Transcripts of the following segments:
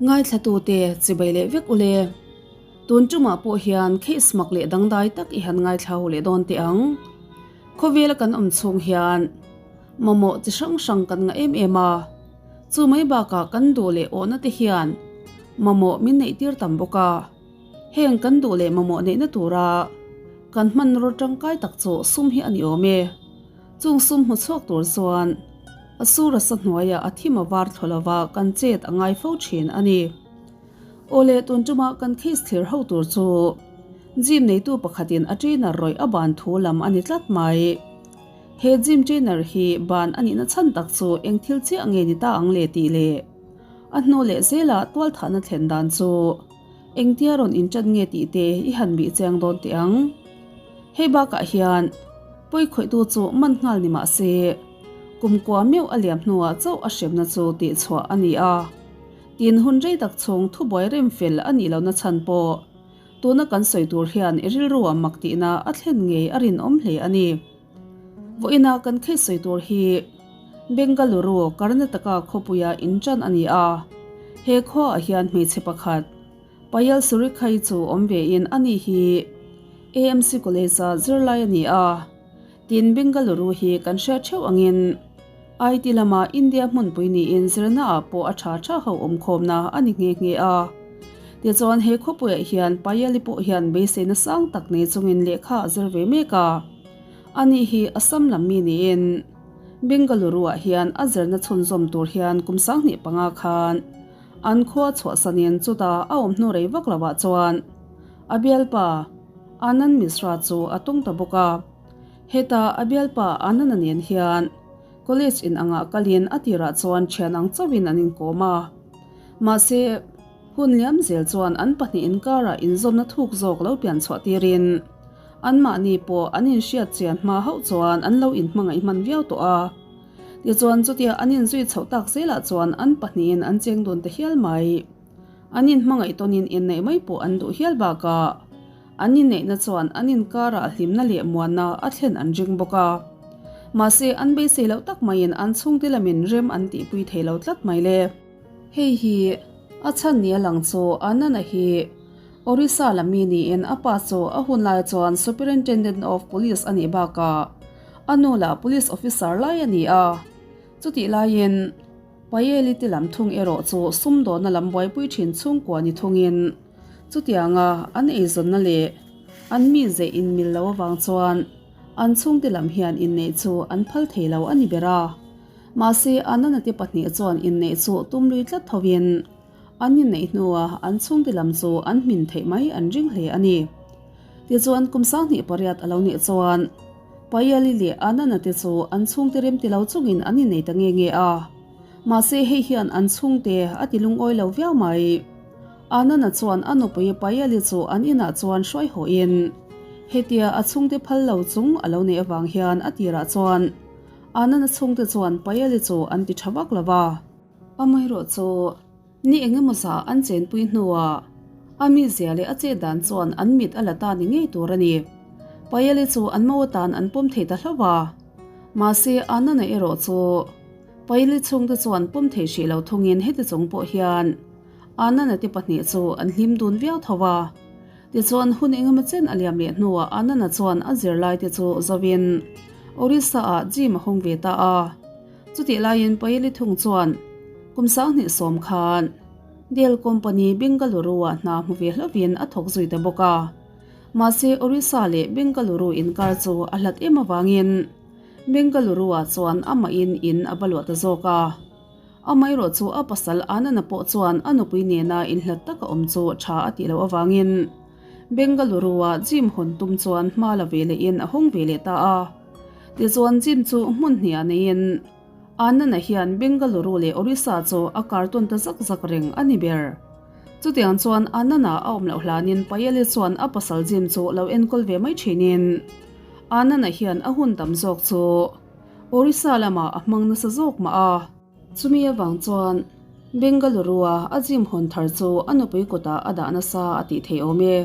Ngaithlatute chibai leh vek ule. Tun tumah pawh hian case mak leh dangdai tak i han ngaithla hu leh dawn teh ang. Khawvela kan awm chhung hian mamawh chi hrang hrang kan ngah em em a, chu mai bakah kan duh leh awhna te hian mamawh min neih tir tam bawk a. Heng kan duh leh mamawh neihna tura kan hmanraw tangkai tak chu sum hi a ni awm e. Chung sum hmu chhuak tur chuan a sur a sa hnuaiah a thim a var thlaw lova kan chet a ngai fo thin a ni. Aw le, tun ṭuma kan case thlir ho tur chu gym neitu pakhatin a trainer rawih a ban thu lam a ni tlat mai. He gym trainer hi ban a nihna chhan tak chu eng thil chiah nge ni ta ang le tih leh a hnu leh zelah tualthahna thlen dan chu engtia rawn inṭan nge tih te i han bih chiang dawn teh ang. Hei bakah hian pawikhawihtu chu man nghal ni mah se, kumkua meuh a liam hnuah chauh a hremna chu tihchhuah a ni a. Tin, hun rei tak chhung thubuai rem fel a nih lohna chhan pawh tuna kan sawi tur hian i rilruah mak tihna a thlen ngei a rinawm hle a ni. Vawiina kan case sawi tur hi Bengaluru, Karnataka khawpuia inṭan a ni a. He khuaah hian hmeichhe pakhat, Payal Surikhai chu awm vein ani hi AMC College-a zirlai a ni a. Tin, Bengaluru hi kan hriat theuh angin IT lama India hmunpui niin zirnaah pawh a tha tha ho awmkhawmna a ni nghe nghe a. Tichuan, he khawpuiah hian Payali pawh hian beiseina sang tak nei chungin lehkha a zir ve mek a. Ani hi Assam lam mi niin Bengaluru-ah hian a zirna chhunzawm tur hian kum 2005 khan an khua chhuahsanin chutah a awm hnu rei vak lovah chuan a bialpa Anand Mishra chu a tawng ta bawk a. Heta a bialpa Anand-a nen hian college in angah kalin a tirah chuan thian ang chauhin an inkawm a. Mahse, hun liam zel chuan an pahnih inkarah inzawmna thuk zawk lo pian chhuah tirin anmahni pawh an inhriat chian hma hauh chuan an lo inhmangaih hman viau tawh a. Tichuan chutia an inzui chhoh tak zelah chuan an pahnihin an cheng dun ta hial mai. An inhmangaih tawnin inneih mai pawh an duh hial bakah an inneihna chuan an inkarah hlimna leh muanna a thlen an ring bawk a. Mahse, an beisei loh tak maiin an chhungte lamin rem an tihpui thei lo tlat mai le. Hei hi a chhan nia lang chu Anand-a hi Orissa lam mi niin a pa chu a hun lai chuan Superintendent of Police a nih bakah a nu lah Police Officer lai a ni a. Chutih laiin Payeli te lam thung erawh chu sumdawna lam buaipui thin chhungkua ni thungin chutianga an eizawnna leh an mi zeih inmil lo avang chuan an chhungte lam hian inneih chu an phal thei lo a ni ber a. Mahse, Anana te pahnih chuan inneih chu tum lui tlat thovin an inneih hnuah an chhungte lam chu an hmin theih mai an ring hle a ni. Tichuan, kum 28 a lo nih chuan Payali leh Anana te chu an chhungte rem ti lo chungin an innei ta nge nge a. Mahse hei hian an chhungte a ti lungawi lo viau mai. Anana chuan a nupui Payali chu an inah chuan hruai hawhin hetia a chhungte phal lo chung a lo neih avang hian a tirah chuan Anana chhungte chuan Payali chu an ti tha vak lo va. Amaherawh chu Ni engemaw zah an chenpui hnuah a mizia leh a chet dan chuan an mit a la ta ni ngei tur a ni. Payali chu an mo atan an pawm thei ta hlauh a. Mahse, Anana erawh chu Payali chhungte chuan pawm thei hrih lo thungin heti chung pawh hian Anana te pahnih chu an hlim dun viau tho a. Tichuan, hun engemaw chen a liam leh hnuah Anana chuan a zirlaite chu zovin Orissa-ah gym a hawng ve ta a. Chutih laiin Payali thung chuan kum 2010 khan Dell Company Bengaluru-ah hna hmu ve hlauhin a thawk zui ta bawk a. Mahse, Orissa leh Bengaluru inkar chu a hlat em avangin Bengaluru-ah chuan amahin in a va luah ta zawk a. Amaherawh chu a pasal Anand-a pawh chuan a nupui nena inhlat taka awm chu tha a tih loh avangin Bengaluru-ah gym hawn tum chuan hma la ve lehin a hawng ve leh ta a. Tichuan gym chu hmun hniah neiin Anand-a hian Bengaluru leh Orissa chu a kar tawn ta zak zak reng a ni ber. Chutiang chuan Anand-a a awm loh hlanin Payali chuan a pasal gym chu lo enkawl ve mai thinin Anand-a hian a hun tam zawk chu Orissa lamah a hmang nasa zawk mah a. Chumi avang chuan Bengaluru-a a gym hawn thar chu a nupui kutah a dah nasa a tih theih awm e.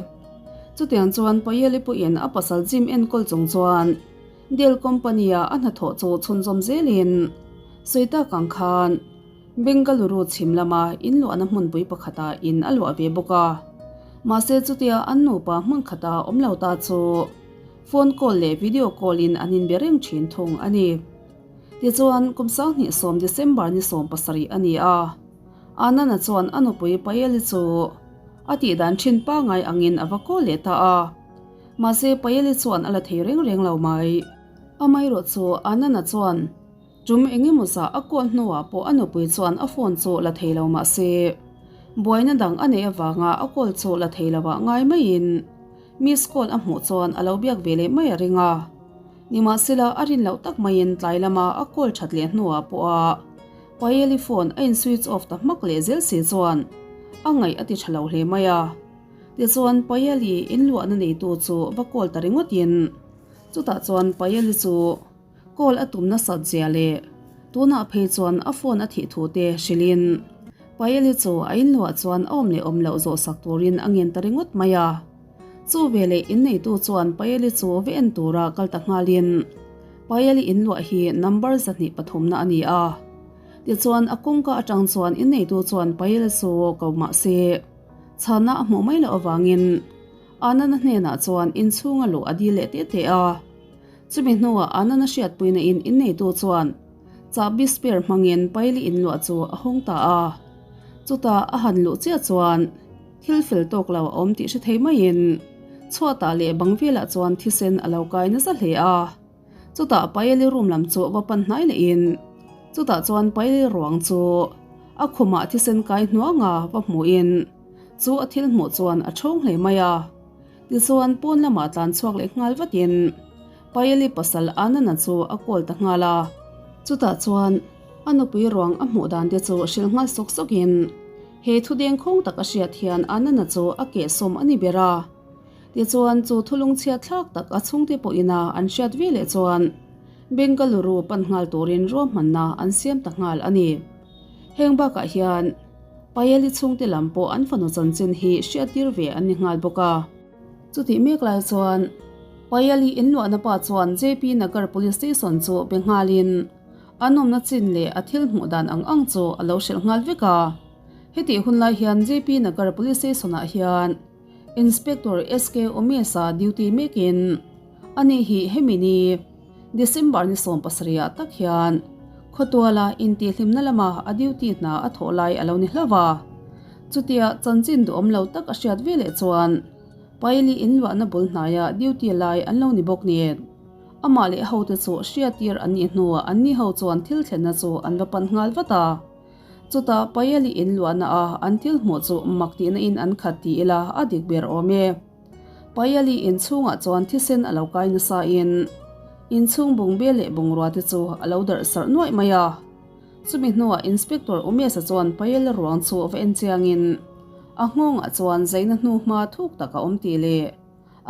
Chutiang chuan Payali pawhin a pasal gym enkawl chung chuan Dell company-a a hnathawh chu chhunzawm zelin sawi tak ang khan. Bengaluru chhim lama inluahna hmunpui pakhatah in a luah ve bawk a. Mahse chutia an nupa hmun khata awm lo ta chu phone call leh video call in an inbe reng thin thung a ni. Tichuan, kum 2010 December ni 17 a ni a, Anand-a chuan a nupui Payali chu a tihdan thin pangngai angin a va call leh ta a. Mahse Payali chuan a la thei reng reng lo mai. Amaherawh chu Anand-a chuan Tum eng emaw zah a call hnuah pawh a nupui chuan a phone chu la thei lo mah se, buaina dang a neih avanga a call chu la thei lo ah ngai maiin miss call a hmuh chuan a lo biak ve leh mai a ring a. Nimahsela a rin loh tak maiin tlai lama a call that leh hnuah pawh a Payeli phone a in switch off ta hmak leh zel si chuan a ngaih a ti tha lo hle mai a. Tichuan Payeli inluahna neitu chu va call ta ringawtin chutah chuan Payeli chu Call a tum nasat zia leh tunah phei chuan a phone a thih thu te hrilhin Payeli chu a inluah chuan a awm leh awm loh zawh sak turin a ngen ta ringawt mai a. Chu veleh inneitu chuan Payeli chu va en tura kal ta nghalin Payeli inluah hi number 203 na a ni a. Tichuan a kawngka atang chuan inneitu chuan Payeli chu ko mah se chhanna a hmuh mai loh avangin Anand-a hnenah chuan inchhunga luh a dil leh teh teh a. Chumi hnuah Anand-a hriatpuina in inneitu chuan chahbi spare hmangin Paili inluah chu a hawng ta a. Chutah a han luh chiah chuan thil fel tawk lo a awm tih hre thei maiin chhuatah leh bang velah chuan thisen a lo kai nasa hle a. Chutah Paili room lam chu va pan hnai lehin chutah chuan Paili ruang chu a khumah thisen kai hnuanga va hmuhin chu a thil hmuh chuan a thawng hle mai a. Tichuan, pawn lamah tlan chhuak leh nghal vatin Payali pasal Anand-a chu a call ta nghal a. Chutah chuan a nupui ruang a hmuh dan te chu hrilh nghal sawk sawkin he thu deng khawng tak a hriat hian Anand-a chu a kehsawm a ni ber a. Tichuan, chu thulung chhiat thlak tak a chhungte pawhina an hriat ve leh chuan Bengaluru pan nghal turin ruahmanna an siam ta nghal a ni. Heng bakah hian Payali chhungte lam pawh an fanu chanchin hi hriattir ve an ni nghal bawk a. Chutih mek lai chuan Payali inluahna pa chuan JP Nagar Police Station chu be nghalin an awmna chin leh a thil hmuh dan ang ang chu a lo hrilh nghal vek a. Hetih hun lai hian JP Nagar Police Station ah hian Inspector SK Umesh-a duty mekin ani hi hemi ni December ni 17 ah tak hian khawtuala intihhlimna lama a duty hna a thawh lai a lo ni hlauh a. Chutia chanchin duhawm lo tak a hriat ve leh chuan Paili inluahna bul hnaia duty lai an lo ni bawk nen amah leh hote chu hriattir an nih hnuah anni ho chuan thil thlenna chu an va pan nghal vat a. Chutah Payali inluahna a an thil hmuh chu mak tihna in an khat ti ila a dik ber awm e. Payali inchhungah chuan thisen a lo kai nasa in inchhung bungbel leh bungrua te chu a lo darh sarh nuaih mai a. Chumi hnuah Inspector Umesh-a chuan Payal ruang chu va en chiangin a nghawngah chuan zaina hnu hma thuk tak a awm tih leh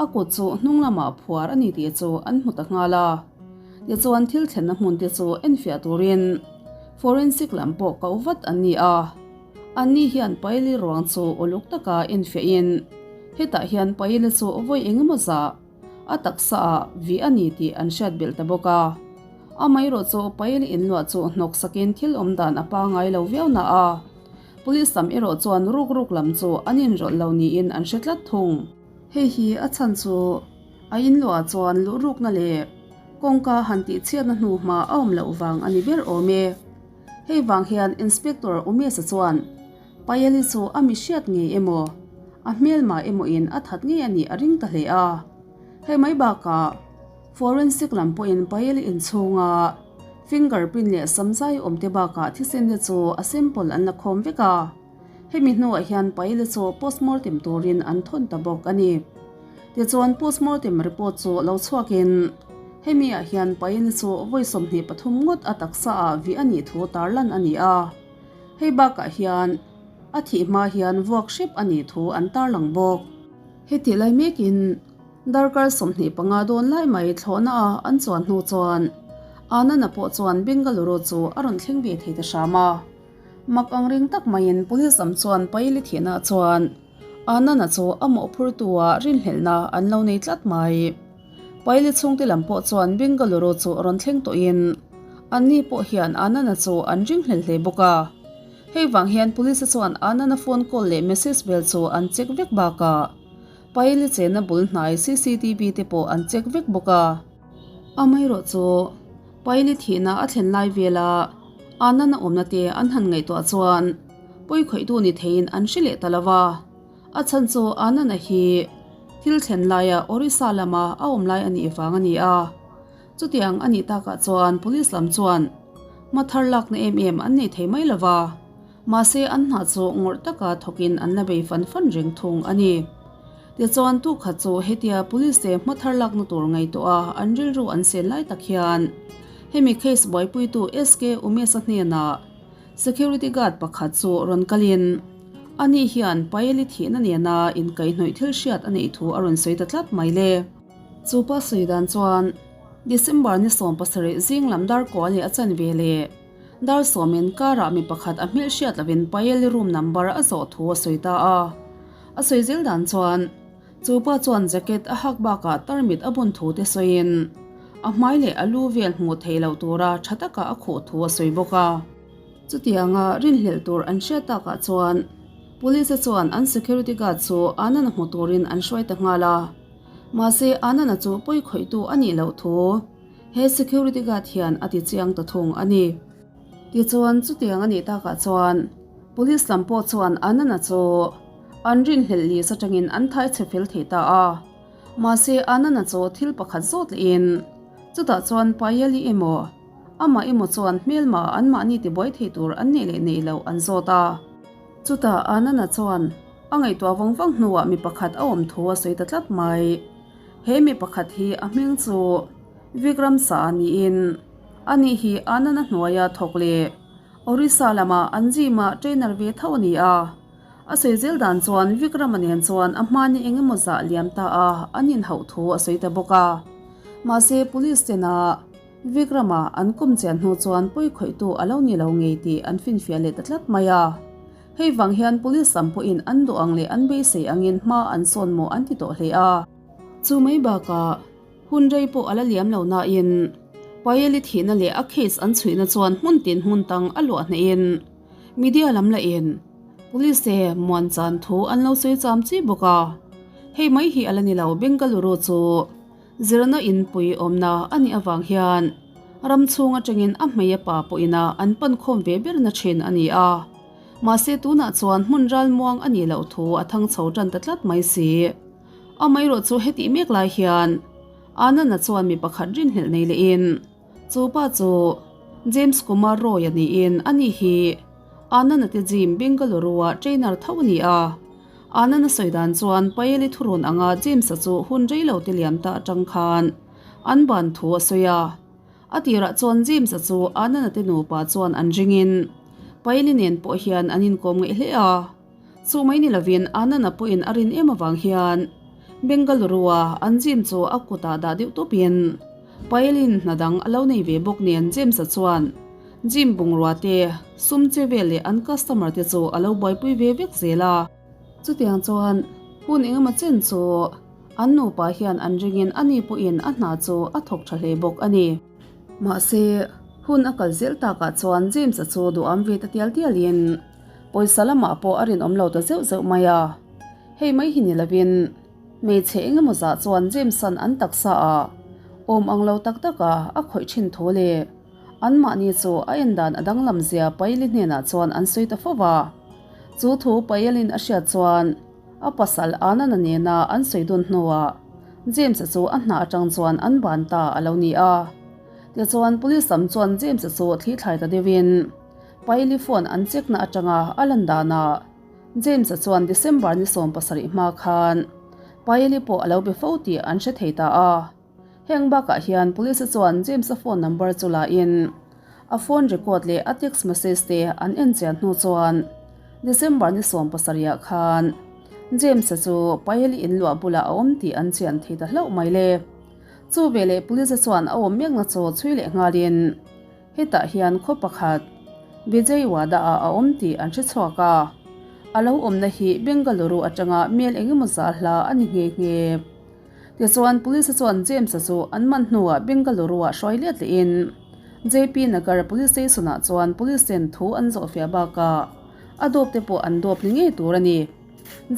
A kut chu hnung lamah phuar a ni tih chu an hmu ta nghal a. Tichuan thil thlenna hmun te chu enfiah turin forensic lam pawh koh vat an ni a. Anni hian Paili ruang chu uluk taka enfiahin hetah hian Paili chu vawi eng emaw zah a taksa ah vih a ni tih an hriat belh ta bawk a. Amaherawh chu Paili inluah chu hnawk sakin thil awm dan a pangai lo viau na a. Police lam erawh chuan ruk ruk lam chu an inrawlh lo niin an hre tlat thung. Hei hi a chhan chu a inluah chuan luhrukna leh kawngka han tihchhiatna hnu hma a awm loh vang a ni ber awm e. Hei vang hian Inspector Umesh-a chuan Payali chu a mi hriat ngei emaw, a hmelma emaw in a that ngei a nih a ring ta hle a. Hei mai bakah Forensic lam pawhin Payali inchhunga fingerprint leh samzai awm te bakah thisen te chu a sample an la khawm vek a. Hemi hnuah hian Paile chu postmortem turin an thawn ta bawk a ni. Tichuan postmortem report chu lo chhuakin hemi ah hian Paile chu vawi 23 ngawt a taksa ah vih a nih thu tarlan a ni a. Hei bakah hian a thih hma hian vuak hrep a nih thu an tarlang bawk. Hetih lai mekin darkar 25 dawn lai mai thlawhna a an chuan hnu chuan Anand-a pawh chuan Bengaluru chu a rawn thleng ve thei ta hram a. Mak ang ring tak maiin police lam chuan Paili thihna chuan Anand-a chu a mawhphurtu-ah rinhlelhna an lo nei tlat mai. Paili chhungte lam pawh chuan Bengaluru chu rawn thleng tawhin anni pawh hian Anand-a chu an ringhlel hle bawk a. Hei vang hian police te chuan Anand-a phone call leh message vel chu an check vek bakah Payali chenna bul hnai cctv te pawh an check vek bawk a. Amaherawh chu Payali thihna a thlen lai vela Anand-a awmna te an han ngaihtuah chuan pawi khawihtu ni theiin an hre leh ta lo va. A chhan chu Anand-a hi thil thlen laia Orissa lama a awm lai a nih vang a ni a. Chutiang a nih takah chuan police lam chuan hma thar lakna em em an nei thei mai lo va, mahse an hna chu ngawrh taka thawkin an la bei fan fan reng thung a ni. Tichuan tukhat chu hetia police te hma thar lakna tur ngaihtuah a an rilru an sen lai tak hian hemi case buaipuitu SK Umesh-a hnenah security guard pakhat chu rawn kalin ani hian Payali thihna nena inkaihhnawih thil hriat a neih thu a rawn sawi ta tlat mai le. Chu pa sawi dan chuan December ni 17 zing lam dar kual leh a chan ve leh dar sawmin karah mi pakhat a hmelh hriat lovin Payali room number a zawh thu a sawi ta a. A sawi zel dan chuan chu pa chuan jacket a hak bakah tarmit a bun thu te sawiin a hmai leh a lu vel hmuh theih loh tura tha taka a khuh thu a sawi bawk a. Chutianga rinhlelh tur an hriat takah chuan Police te chuan an security guard chu Anand-a hmu turin an hruai ta nghal a. Mahse, Anand-a chu pawi khawihtu a nih loh thu he security guard hian a ti chiang ta thung a ni. Tichuan, chutiang a nih takah chuan police lam pawh chuan Anand-a chu an rinhlelh list atangin an thai chhe fel thei ta a. Mahse, Anand-a chu thil pakhat zawt lehin chutah chuan Payali emaw, amah emaw chuan hmelma anmahni tibuai thei tur an neih leh neih loh an zawt a. Chutah Anand-a chuan A ngaihtuah vang vang hnuah mi pakhat a awm thu a sawi ta tlat mai. He mi pakhat hi a hming chu Vikram Shah niin ani hi Anand-a hnuaia thawk leh Orissa lama an gym-a trainer ve tho a ni a. A sawi zel dan chuan Vikram-a nen chuan a hmani eng emaw zah liam ta a an inhauh thu a sawi ta bawk a. Mahse police tena Vikram-a an kum chian hnu chuan pawi khawihtu a lo ni lo ngei tih an finfiah leh ta tlat mai a. Hei vang hian police lam pawhin an duh ang leh an beisei angin hma an sawn maw an ti tawh hle a. Chu mai bakah hun rei pawh a la liam lo nain Payali thihna leh a case an chhuihna chuan hmun tin hmun tang a luah hnehin media lam lahin police te muan chan thu an lo sawi cham chi bawk a. Hei mai hi a la ni lo Bengaluru chu Zirna inpui awmna a nih avang hian ram chhung atangin a hmei a pa pawhina an pan khawm ve berna thin a ni a. Mahse tunah chuan hmun ralmuang a nih loh thu a thang chho tan ta tlat mai si. Amaherawh chu hetih mek lai hian Anand-a chuan mi pakhat rinhlelh nei lehin chu pa chu James Kumar Roy-a niin ani hi Anand-a te gym Bengaluru-a trainer tho a ni a. Anand-a sawi dan chuan Payali thurun anga James-a chu hun rei lo te liam ta atang khan an ban thu a sawi a. A tirah chuan James-a chu Anand-a te nupa chuan an ringin Payali nen pawh hian an inkawm ngaih hle a. Chu mai ni lovin Anand-a pawhin a rin em avang hian Bengaluru-a an gym chu a kutah dah deuh tawpin Payali-in hna dang a lo nei ve bawk nen James-a chuan Gym bungrua te, sum che vel leh an customer te chu a lo buaipui ve vek zel a. Chutiang chuan hun engemaw chen chu an nupa hian an ringin ani pawhin a hna chu a thawk tha hle bawk a ni. Mahse, hun a kal zel takah chuan James-a chu duham ve ta tial tialin pawisa lamah pawh a rinawm lo ta zeuh zeuh mai a. Hei mai hi ni lovin hmeichhe engemaw zah chuan James-a'n an taksa ah awm ang lo tak taka a khawih thin thu leh Anmahni chu a en dan a danglam zia Paili hnenah chuan an sawi ta fo va. Chu thu Paelin a hriat chuan a pasal Anana nena an sawi dun hnuah James-a chu a hna atang chuan an ban ta a lo ni a. Tichuan police lam chuan James-a chu thli thlai ta deuhin Paili phone an check na atanga a lan danah James-a chuan December ni 17 hma khan Paili pawh a lo be fo tih an hre thei ta a. Heng bakah hian police chuan James-a phone number chu la in a phone record leh a text message te an en chian hnu chuan December ni 17 ah khan James-a chu Payali in luah bulah a awm tih an chian thei ta hlauh mai le. Chu veleh police chuan a awm mekna chu chhui leh nghalin hetah hian khaw pakhat Vijayawada ah a awm tih an hre chhuak a, a lo awmna hi Bengaluru atanga mel engemaw zah hla a ni nghe nghe. Tichuan, Police chuan James-a chu an man hnuah Bengaluru-ah hruai let lehin JP Nagar Police Station-ah chuan Police ten thu an zawhfiah bakah. A dawp te pawh an dawp ni ngei tur a ni.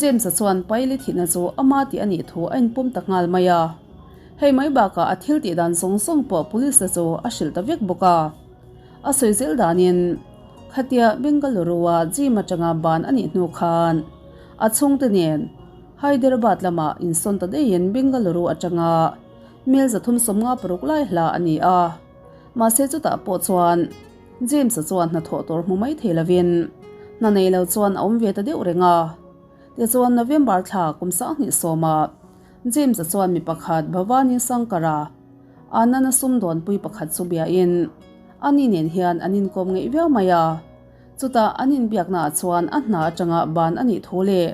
James-a chuan Paili thihna chu ama tih a nih thu a inpawm ta nghal mai a. Hei mai bakah a thil tih dan zawng zawng pawh police te chu a hrilh ta vek bawk a. A sawi zel danin khatia Bengaluru-a gym atanga ban a nih hnu khan a chhungte nen Hyderabad lamah insawn ta daihin Bengaluru atanga mel 356 lai hla a ni a. Mahse chutah pawh chuan James-a chuan hnathawh tur hmu mai thei lovin hna nei lo chuan a awm ve ta deuh reng a. Tichuan November thla kum sanghnih sawmah James-a chuan mi pakhat Bhavani Sankara, Anand-a sumdawnpui pakhat chu biain ani nen hian an inkawm ngeih viau mai a. Chutah an inbiaknaah chuan a hna atanga ban a nih thu leh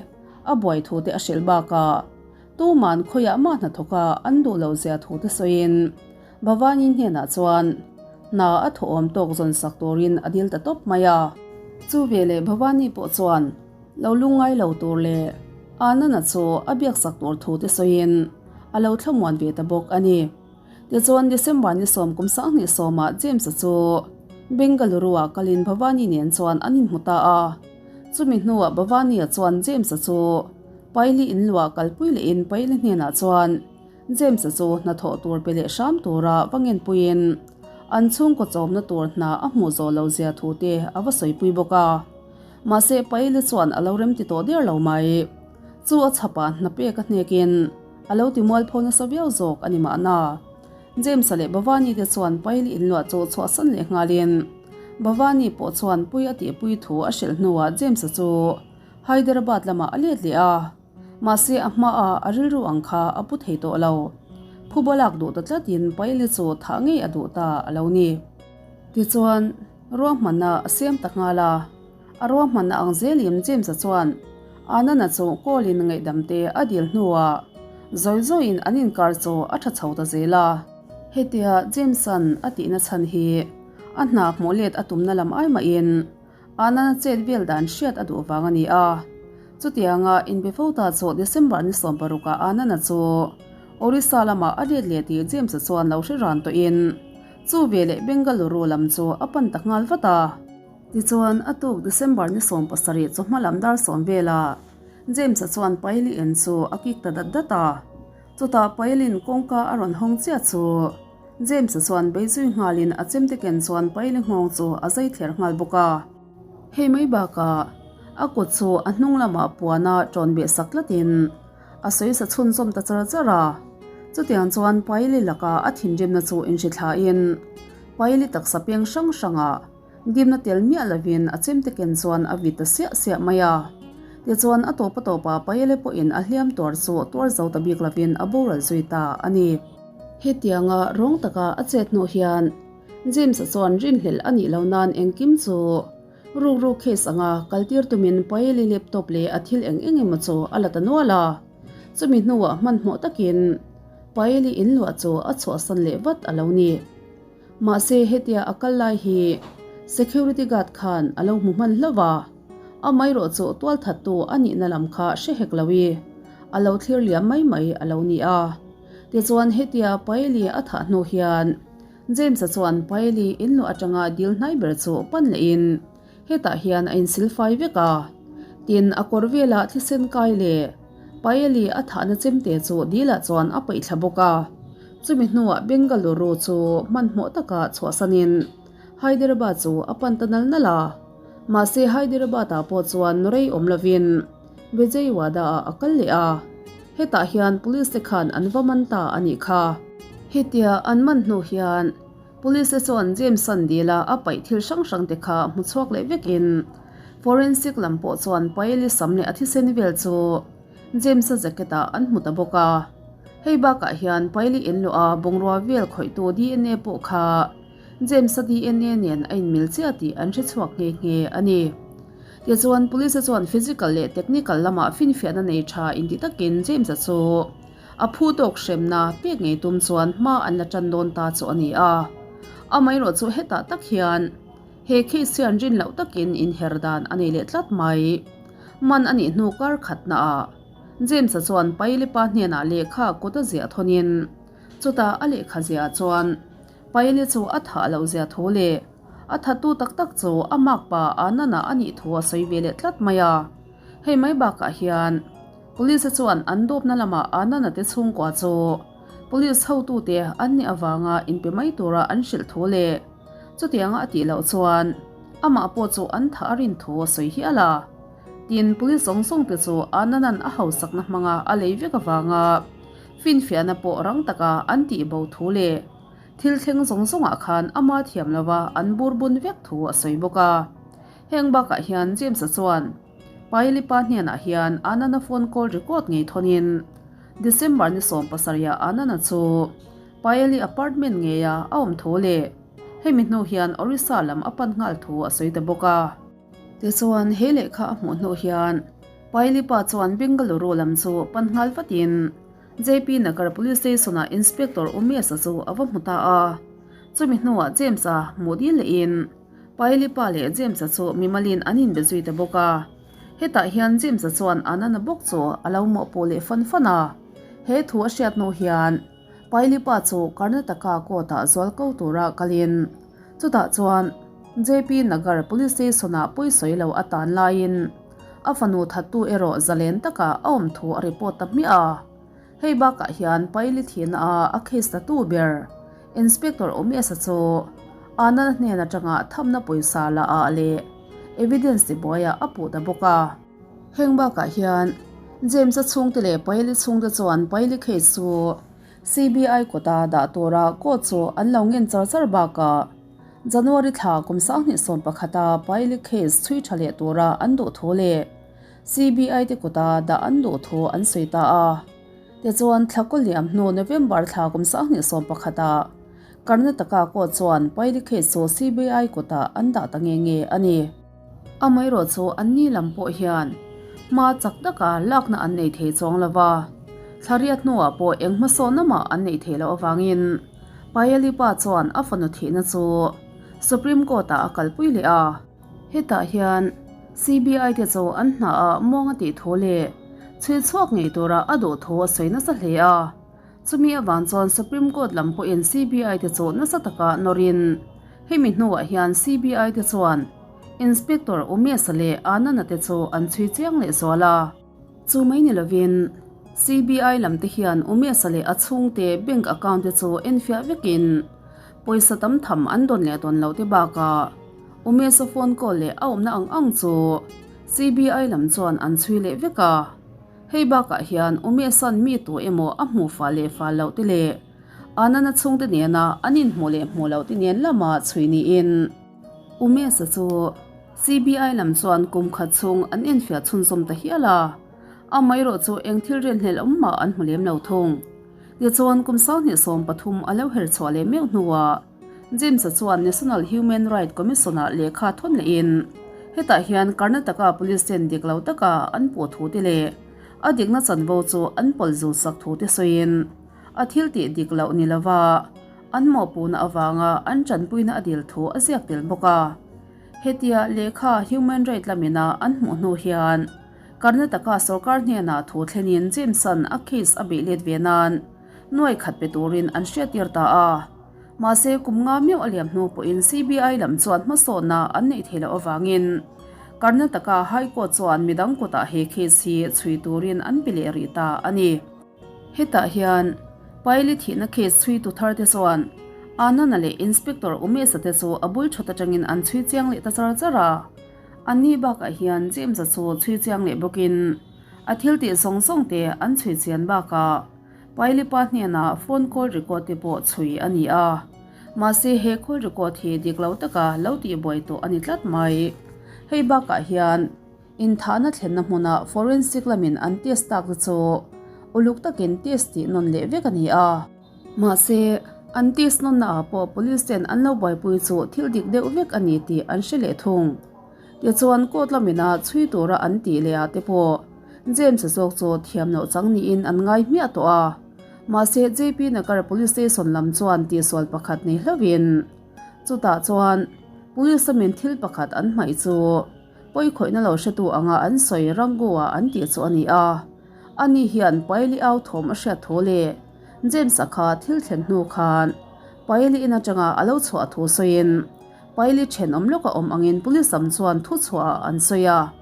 a buai thu te a hrilh bakah tuman khawiah mah hnathawka an duh lo zia thu te sawiin Bhavani hnenah chuan hna a thawhawm tawk zawn sak turin a dil ta tawp mai a. Chu veleh Bhavani pawh chuan lo lungngai lo tur leh Anand-a chu a biak sak tur thu te sawiin a lo thlamuan ve ta bawk a ni. Tichuan December ni sawm kum sanghnih sawmah James-a chu Bengaluru-ah kalin Bhavani nen chuan an inhmu ta a. Chumi hnuah Bhavani-a chuan James-a chu Paili inluah kalpui lehin Paili hnenah chuan James-a chu hnathawh tur pe leh hram tura va ngenpuiin an chhungkaw chawmna tur hna a hmuh zawh lo zia thu te a va sawipui bawk a. Mahse Paili chuan a lo remti tawh der lo mai. Chu a chhapah hna pek a hnekin a lo ti mualpho nasa viau zawk a ni mahna. James-a leh Bhavani te chuan Paili inluah chu chhuahsan leh nghalin Bhavani pawh chuan pui a tihpui thu a hrilh hnuah James-a chu Hyderabad lamah a let leh a. Mahse a hmaah a rilru ang kha a pu thei tawh lo. Phuba lak duh ta tlatin Paili chu thah ngei a duh ta a lo ni. Tichuan, ruahmanna a siam ta nghal a. A ruahmanna ang zelin James-a chuan Anand-a chu call-in ngaihdam te a dil hnuah zawi zawiin an inkar chu a tha chho ta zel a. Hetia James-a'n a tihna chhan hi a hna hmuh let a tumna lam ai mahin Anand-a chet vel dan hriat a duh vang a ni a. Chutianga inbe fo ta chu December ni 16-ah Anand-a chu Orissa lamah a let leh tih James-a chuan lo hre ran tawhin chu veleh Bengaluru lam chu a pan ta nghal vat a. Tichuan, a tuk December ni 17 chawhma lam dar sawm velah James-a chuan Paili en chu a kik ta dat dat a. Chutah Pailin kawngka a rawn hawng chiah chu James-a chuan beizui nghalin a chemte ken chuan Paili nghawng chu a zai thler nghal bawk a. Hei mai bakah a kut chu a hnung lamah puana ṭawn beh sak tlatin a sawi sa chhunzawm ta char char a. Chutiang chuan Paili lakah a thinrimna chu inhrithlain Paili taksa peng hrang hrangah Dimna tel miah lovin a chemte ken chuan a vit ta siah siah mai a. Tichuan a tawp a tawpah Paele pawhin a hliam tuar chu tuar zo ta bik lovin a boral zui ta a ni. Hetianga rawng taka a chet hnu hian James-a chuan rinhlelh a nih loh nan engkim chu rukru case anga kaltir tumin Paele laptop leh a thil eng eng emaw chu a la ta nual a. Chumi hnuah hmanhmawh takin Paele inluah chu a chhuahsan leh vat a lo ni. Mahse hetia a kal lai hi security guard khan a lo hmu hman hlauh a, amaherawh chu tualthattu a nihna lam kha hre hek lo i a lo thlir liam mai mai a lo ni a. Tichuan hetia Paeli a thah hnu hian James-a chuan Paeli inluah atanga dil hnai ber chu pan lehin hetah hian a insilfai vek a, tin a kawr velah thisen kai leh Paeli a thahna chemte chu dilah chuan a paih thla bawk a. Chumi hnuah Bengaluru chu hmanhmawh taka chhuahsanin Hyderabad chu a pan ta nal nal a. Mahse Hyderabad-ah pawh chuan rei awm lovin Vijayawada-ah a kal leh a. Hetah hian police te khan an va man ta a nih kha. Hetia an man hnu hian Police te chuan James-a'n dila a paih thil hrang hrang te kha hmu chhuak leh vekin forensic lam pawh chuan Paeli sam leh a thisen vel chu James-a jacket-ah an hmu ta bawk a. Hei bakah hian Paeli inluah a bungrua vel khawihtu dna pawh kha James-a dna nen a inmil chiah tih an hre chhuak nghe nghe a ni. Tichuan Police-a chuan physical leh technical lamah finfiahna nei tha inti takin James-a chu A phu tawk hremna pek ngei tum chuan hma an la tan dawn ta chu a ni a. Amaherawh chu hetah tak hian he case hian rin loh takin inher dan a nei leh tlat mai. Man a nih hnu kar khatnaah James-a chuan Pailipa hnenah lehkha kut a ziah thawnin chutah a lehkha ziah chuan Paili chu a thah loh zia thu leh. A thattu tak tak chu a makpa Anana a nih thu a sawi ve leh tlat mai a. Hei mai bakah hian Police chuan an dawpna lamah Anana te chhungkua chu Police hotute an nih avanga inpe mai tura an hrilh thu leh chutianga a tih loh chuan amah pawh chu an thah a rin thu a sawi hial a. Tin, Police zawng zawng te chu Ananan a hausakna hmanga a lei vek avanga finfiahna pawh rang taka an tih bo thu leh thil thleng zawng zawngah khan ama thiam lova an bur bun vek thu a sawi bawk a. Heng bakah hian James-a chuan Pailipa hnenah hian Anana phone call record ngei thawnin December ni 17 Anana chu Paili apartment ngeia a awm thu leh hemi hnu hian Orissa lam a pan nghal thu a sawi ta bawk a. Tichuan he lehkha a hmuh hnu hian Pailipa chuan Bengaluru lam chu pan nghal vatin JP Nagar Police Station-ah Inspector Umesh-a chu a va hmu ta a. Chumi hnuah James-a hmuh dil lehin Pailipa leh James-a chu mimalin an inbe zui ta bawk a. Hetah hian James-a chuan Anana bawk chu a lo mawhpuh leh fan fan a. He thu a hriat hnu hian Pailipa chu Karnataka court-ah zual ko tura kalin chutah chuan JP Nagar Police Station-ah pawisawi lo a tan laiin a fanu thattu erawh zalen taka a awm thu a report ta hmiah a. Hei bakah hian Paili thihna a a case la tu ber Inspector Umesh-a chu Anand hnen atanga thamna pawisa la ah leh evidence tibuaiah a puh ta bawk a. Heng bakah hian James-a chhungte leh Paili chhungte chuan Paili case chu CBI kawta dah tura court chu an lo ngen char char bakah January thla kum 2011-a Paili case chhui tha leh tura an duh thu leh CBI te kuta dah an duh thu an sawi ta a. Tichuan, thla kaw liam hnu November thla kum 2011-ah Karnataka court chuan Paili case chu CBI kutah an dah ta nge nge a ni. Amaherawh chu anni lam pawh hian hma chak taka lakna an nei thei chuang lo va, thla riat hnuah pawh eng hmasawnna mah an neih theih loh avangin Payali pa chuan a fanu thihna chu Supreme Court-ah a kalpui leh a. Hetah hian CBI te chu an hnaah muang a tih thu leh chhui chhuak ngei tura a duh thu a sawi nasa hle a. Chumi avang chuan Supreme Court lam pawhin CBI te chu nasa taka nawrin hemi hnuah hian CBI te chuan Inspector Umesh-a leh Anand-a te chu an chhui chiang leh zual a. Chu mai ni lovin CBI lam te hian Umesh-a leh a chhungte bank account te chu enfiah vekin pawisa tam tham an dawn leh dawn loh te bakah Umesh-a phone call leh a awmna ang ang chu CBI lam chuan an chhui leh vek a. Hei bakah hian Umesh-a'n mi tu emaw a hmuh fah leh fah loh te leh Anand-a chhungte nena an inhmuh leh hmuh loh te nen lama chhui niin Umesh-a chu CBI lam chuan kum khat chhung an enfiah chhunzawm ta hial a, amaherawh chu eng thil rinhlelh awm mah an hmu lem lo thung. Tichuan kum 2013 a lo her chhuah leh meuh hnuah James-a chuan National Human Right Commission-ah lehkha thawn lehin hetah hian Karnataka Police ten dik lo taka an puh thu te leh a dikna chanvo chu an pawl zul sak thu te sawiin a thil tih dik loh ni lova an mawhpuhna avanga an tanpuina a dil thu a ziak tel bawk a. Hetia lehkha Human Right lamina an hmuh hnu hian Karnataka sorkar hnenah thu thlenin James-a'n a case a beih let ve nan nuai khat pe turin an hriattir ta a. Mahse, kum nga meuh a liam hnu pawhin CBI lam chuan hmasawnna an neih theih loh avangin Karnataka High Court chuan midang kutah he case hi chhui turin an pe leh rih ta a ni. Hetah hian Paili thihna case chhuitu thar te chuan Anand-a leh Inspector Umesh-a te chu a bul thawt atangin an chhui chiang leh ta char char a. Anni bakah hian James-a chu chhui chiang leh bawkin a thil tih zawng zawng te an chhui chian bakah Pailipa hnenah phone call record te pawh chhui a ni a. Mahse he call record hi dik lo taka lo tihbuai tawh a ni tlat mai. Hei bakah hian inthahna thlenna hmuna forensic lamin an test tak te chu uluk takin test tih nawn leh vek a ni a. Mahse an test nawnna ah pawh police ten an lo buaipui chu thil dik deuh vek a ni tih an hre leh thung. Tichuan court lamina chhui tura an tih leh ah te pawh James-a zawk chu thiam loh chang niin an ngai hmiah tawh a. Mahse JP Nagar Police Station lam chuan tihsual pakhat nei hlauhin chutah chuan Police lamin thil pakhat an hmaih chu pawikhawihna lo hretu anga an sawi Rangu-a an tih chu a ni a. Ani hian Paili au thawm a hriat thu leh James-a kha thil thlen hnu khan Paili in atanga a lo chhuah thu sawiin. Paili thenawm lawka awm angin police lam chuan thuchhuah ah an sawi a.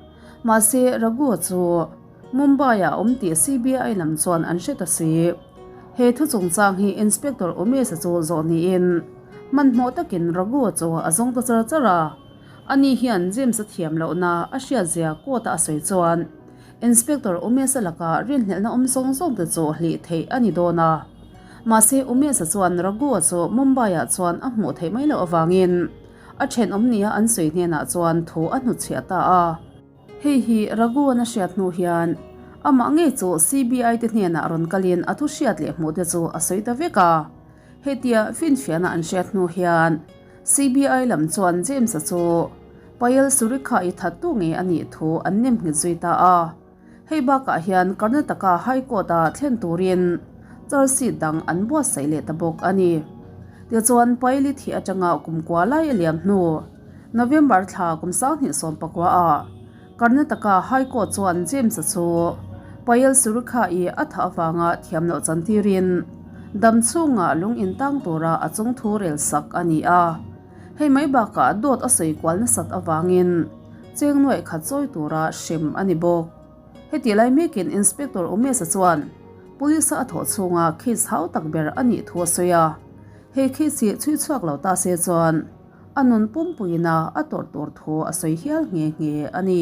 Mahse, Raghu-a chu Mumbai-ah a awm tih CBI lam chuan an hre ta si. He thu chungchang hi Inspector Umesh-a chu zawh niin hmanhmawh takin Raghu-a chu a zawng ta char char a. Ani hian James-a thiam lohna a hriatzia court-a a sawi chuan Inspector Umesh-a laka rinhlelhna awm zawng zawng te chu hlih theih a ni dawn a. Mahse, Umesh-a chuan Raghu-a chu Mumbai-ah chuan a hmuh theih mai loh avangin a thenawm nia an sawi hnenah chuan thu a hnutchhiah ta a. Hei hi Raghu-a'n a hriat hnu hian amah ngei chu CBI te hnenah rawn kalin a thu hriat leh hmuh te chu a sawi ta vek a. Hetia finfiahna an hriat hnu hian CBI lam chuan James-a chu Payal Surikha-i thattu ngei a nih thu an nem nghet zui ta a. Hei bakah hian Karnataka High Court-a thlen turin charge sheet dang an buatsaih leh ta bawk a ni. Tichuan Payali thih atanga kum kua lai a liam hnu November thla kum 2019 ah Karnataka High Court chuan James-a chu Payal Surikha-i a thah avanga thiam loh chantirin dam chhungah lung intang tura a chung thu rel sak a ni a. Hei mai bakah dawt a sawi kual nasat avangin cheng nuaih khat chawi tura hrem a ni bawk. Heti lai mekin Inspector Umesh-a chuan Police-a a thawh chhunga case hau tak ber a nih thu a sawi a, hei case hi chhui chhuak lo ta se chuan a nun pumpuina a tawrh tur thu a sawi hial nghe nghe a ni.